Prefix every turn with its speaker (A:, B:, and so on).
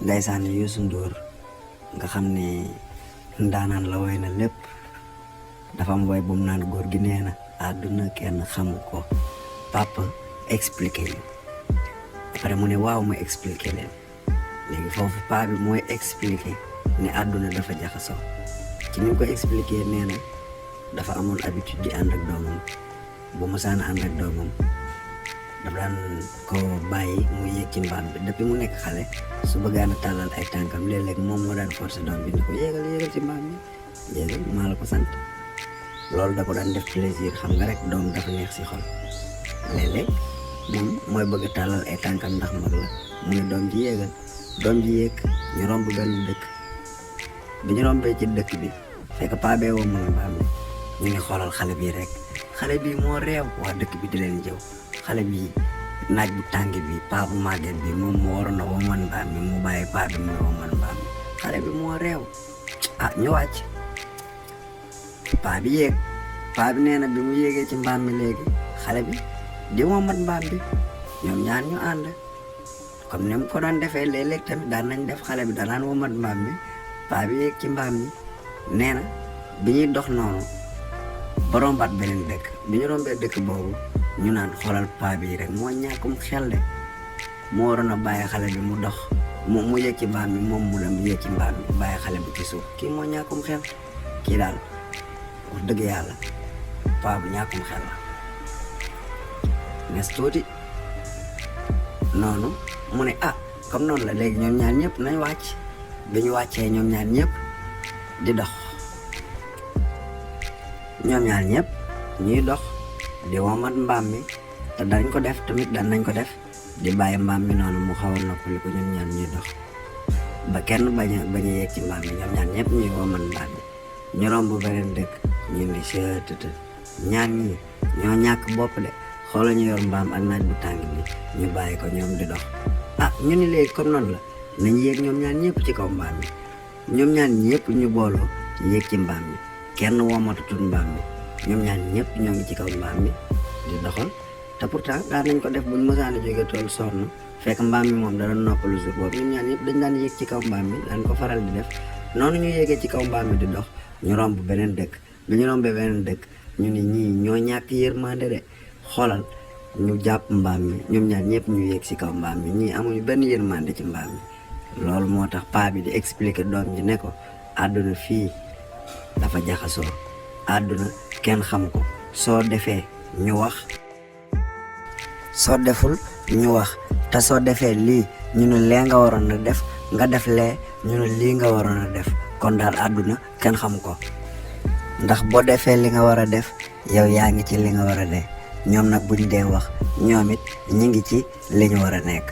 A: ndeysaan Youssou Ndour nga xam ne ndaanaan la woy na lépp dafa am woy bu mu naan góor gi nee na àdduna kenn xamu ko papa expliqué li après mu ne waaw ma expliqué leen léegi foofu paa bi mooy expliqué ne àdduna dafa jaxasoo ci ni mu ko expliqué nee na dafa amoon habitude di ànd ak doomam bu mosaan ànd ak doomam dafa daan ko bàyyi mu yéeg ci mbaam bi depuis mu nekk xale su bëggaan a tàllal ay tànkam léeg-léeg moom moo daan forcé doom bi ne ko yéegal ci mbaam bi yéegal maa la ko sant loolu da ko daan def plaisir xam nga rek doom dafa neex si xol léeg-léeg moom mooy bëgg a tàllal ay tànkam ndax mag la mu ne doom ji yéegal doom ji yéeg ñu romb benn dëkk bi ñu rombee ci dëkk bi fekk paa bee woo moom mbaam bi ñu ngi xoolal xale bii rek xale bii moo réew waa dëkk bi di leen jëw xale bi naaj bu tàng bi paa bu màgget bi moom mu waroon a woman mbaam mi mu bàyyi paa bi muy woman mbaam mi xale bi moo réew ah ñu wàcc paa bi yéeg paa bi nee na bi mu yéegee ci mbaam mi léegi xale bi di womat mbaam bi ñoom ñaar ñu ànd comme ni mu ko doon defee léeg-léeg tamit daan nañ def xale bi danaan womat mbaam mi paa bi yéeg ci mbaam mi nee na bi ñuy dox noonu ba rombaat beneen dëkk bi ñu rombee dëkk boobu ñu naan xoolal paa bi rek moo ñàkkum xel de moo waroon a bàyyi xale bi mu dox mu yéeg ci mbaam mi moom mu dem yéeg ci mbaam mi bàyyi xale bi ci suuf kii moo ñàkkum xel kii daal wax dëgg yàlla paa bu ñàkkum xel la nes tuuti noonu mu ne ah comme noonu la léegi ñoom ñaar ñëpp nañ wàcc bi ñu wàccee ñoom ñaar ñëpp di dox ñoom ñaar ñëpp ñuy dox di womat mbaam mi te dañ ko def tamit daan nañ ko def di bàyyi mbaam mi noonu mu xaw a noppali ko ñoom ñaar ñuy dox ba kenn bañ a yegg ci mbaam mi ñoom ñaar ñëpp ñuy womat mbaam mi ñu romb beneen dëkk ñu ni seetët ñaar ñi ñoo ñàkk bopp de xoola ñu yor mbaam ak naaj bu tàng bi ñu bàyyi ko ñoom di dox ah ñu ni léegi comme noonu la nañ yéeg ñoom ñaar ñëpp ci kaw mbaam mi ñoom ñaar ñëpp ñu booloo yéeg ci mbaam mi kenn womatatul mbaam mi ñoom ñaar ñëpp ñoo ngi ci kaw mbaam mi di doxal te pourtant daan nañ ko def buñ mosaan a jóge tool sonn fekk mbaam mi moom da doon noppalu jour boobu ñoom ñaar ñëpp dañ daan yéeg ci kaw mbaam mi daan ko faral di def noonu ñu yéegee ci kaw mbaam mi di dox ñu romb beneen dëkk bi ñu rombee beneen dëkk ñu ni ñii ñoo ñàkk yërmande de xoolal ñu jàpp mbaam mi ñoom ñaar ñëpp ñu yéeg ci kaw mbaam mi ñii amuñu benn yërmande ci mbaam mi loolu moo tax paa bi di expliquer doom ji ne ko àdduna fii dafa jaxasoo àdduna kenn xam ko soo defee ñu wax soo deful ñu wax te soo defee lii ñu ne lee nga waroon a def nga def lee ñu ne lii nga waroon a def kon daal àdduna kenn xam ko ndax boo defee li nga war a def yow yaa ngi ci li nga war a def ñoom nag buñ dee wax ñoom it ñi ngi ci li ñu war a nekk